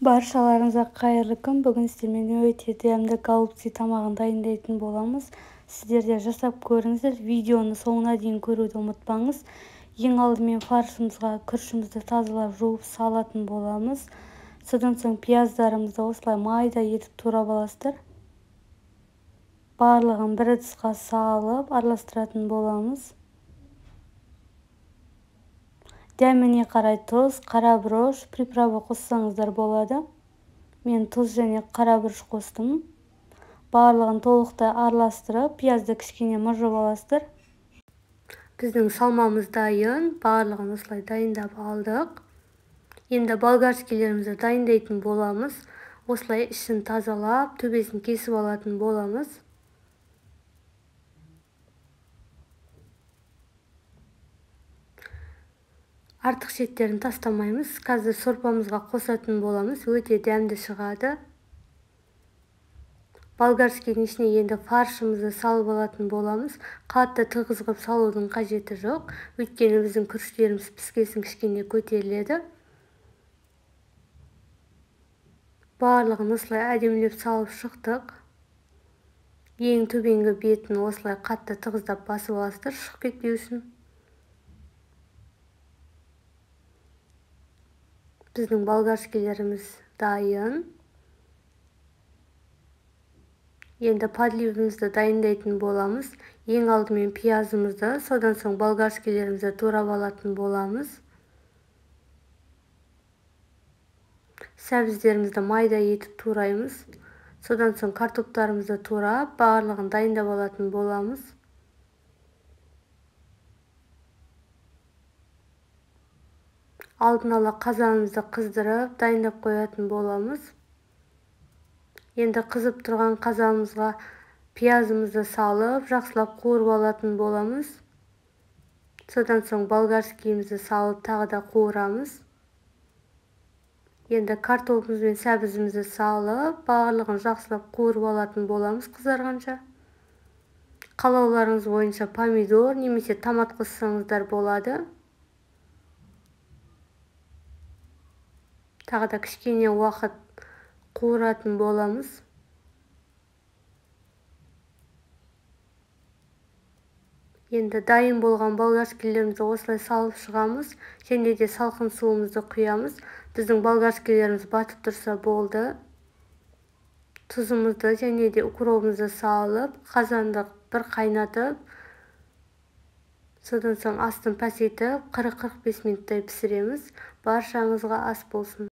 Баршаларыңызға қайырлы күн. Бүгін сіздермен өте дәмді голубцы тамағын дайындайтын боламыз. Сіздер де жасап көріңіздер. Видеоны соңына дейін көруді ұмытпаңыз. Ең алдымен фаршымызға күрішімізді тазалап жуып салатын боламыз. Содан соң пияздарымызды осылай майда етіп турап аласыздар. Барлығын бір ыдысқа салып араластыратын боламыз. Дәміне қарай тұз, қара бұрыш, приправа қоссаңыздар болады. Мен тұз және қара бұрыш қостым. Барлығын толықтай араластырып, пиязды кішкене мыжып аласыздар. Біздің салмамыз дайын, барлығын осылай дайындап алдық. Енді болгарскийлерімізді дайындайтын боламыз. Осылай ішін тазалап, төбесін кесіп алатын боламыз. Артық шеттерін тастамаймыз. Қазір сорпамызға қосатын боламыз. Өте дәмді шығады. Болгарскийдің ішіне енді фаршымызды салып алатын боламыз. Қатты тығыз қылып салудың қажеті жоқ. Өйткені біздің күріштеріміз піскесін кішкене көтеріледі. Барлығын осылай әдемілеп салып шықтық. Ең төменгі бетін осылай қатты тығыздап басып аласыздар, шығып кетпеу үшін. Біздің болгарскийлеріміз дайын. Енді подливімізді дайындайтын боламыз. Ең алдымен пиязымызды, содан соң болгарскийлерімізді турап алатын боламыз. Сәбіздерімізді майда етіп тураймыз. Содан соң картоптарымызды турап, барлығын дайындап алатын боламыз. Алдын ала қазанымызды қыздырып, дайындап қоятын боламыз. Енді қызып тұрған қазанымызға пиязымызды салып, жақсылап қуырып алатын боламыз. Содан соң болгарскийімізді салып, тағы да қуырамыз. Енді картопымыз бен сәбізімізді салып, барлығын жақсылап қуырып алатын боламыз қызарғанша. Қалауларыңыз бойынша помидор немесе томат қоссаңыздар болады. Тағы да кішкене уақыт қуыратын боламыз. Енді дайын болған болгарскийлерімізді осылай салып шығамыз. Және де салқын суымызды құямыз. Біздің болгарскийлеріміз батып тұрса болды. Тұзымызды және де укробымызды салып, қазанды бір қайнатып, содан соң астын пәсейтіп, 40-45 минуттай пісіреміз. Баршаңызға ас болсын.